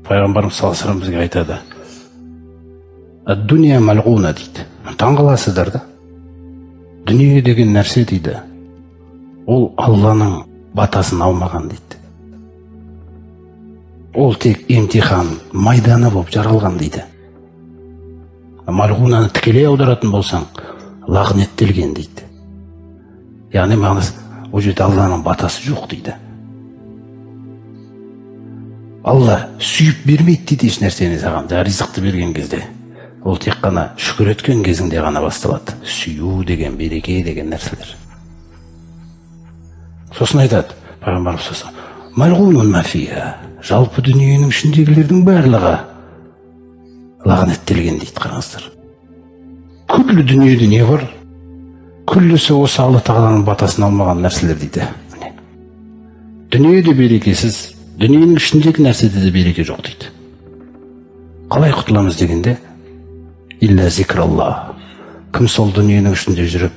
Пайғамбарымыз саллаллаху алейхи вассалам бізге айтады: «Ад-дуния малғуна», – дейді. Таңғаласыздар да. Дүние деген нәрсе, дейді, ол Алланың батасын алмаған, дейді. Ол тек емтихан майданы болып жаралған, дейді. Малғунаны тікелей аударатын болсаң, лағнеттелген, дейді. Яғни мағынасы, ол жерде Алланың батасы жоқ, дейді. Алла сүйіп бермейді, дейді, еш нәрсені саған. Жаңағы ризықты берген кезде, ол тек қана шүкір еткен кезіңде ғана басталады сүю деген, береке деген нәрселер. Сосын айтады пайғамбарымыз: «Малғунун ма фиха», жалпы дүниенің ішіндегілердің барлығы лағнеттелген, дейді. Қараңыздар, күллі дүниеде не бар, күллісі осы Алла тағаланың батасын алмаған нәрселер, дейді. Міне, дүниеде берекесіз, дүниенің ішіндегі нәрседе де береке жоқ, дейді. Қалай құтыламыз дегенде, илля зикраллах, кім сол дүниенің ішінде жүріп,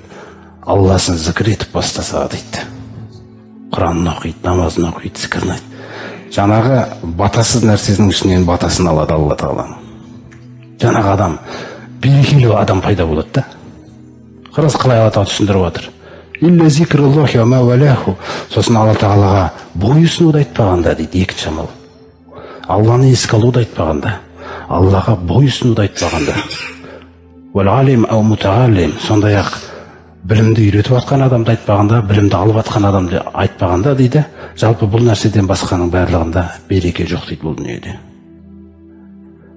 Алласын зікір етіп бастаса, дейді, Құранын оқиды, намазын оқиды, зікірін айтады, жаңағы батасыз нәрсесінің ішінен батасын алады Алла тағаланың. Жаңағы адам, берекелі адам пайда болады да. Қараңыз, қалай Алла тағала түсіндіріп жатыр: «Илля зикруллахи ва ма валаху». Сосын Алла тағалаға бойұсынуды айтпағанда, дейді, екінші амал, Алланы еске алуды айтпағанда, Аллаға бойұсынуды айтпағанда, уәл алим ау мутағаллим, сондай ақ білімді үйретіп жатқан адамды айтпағанда, білімді алып жатқан адамды айтпағанда, дейді, жалпы бұл нәрседен басқаның барлығында береке жоқ, дейді, бұл дүниеде.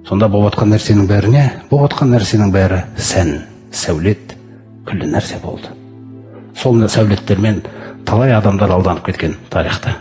Сонда болып жатқан нәрсенің бәріне, болып жатқан нәрсенің бәрі сән, сәулет, күллі нәрсе болды. Сол сәулеттермен талай адамдар алданып кеткен тарихта.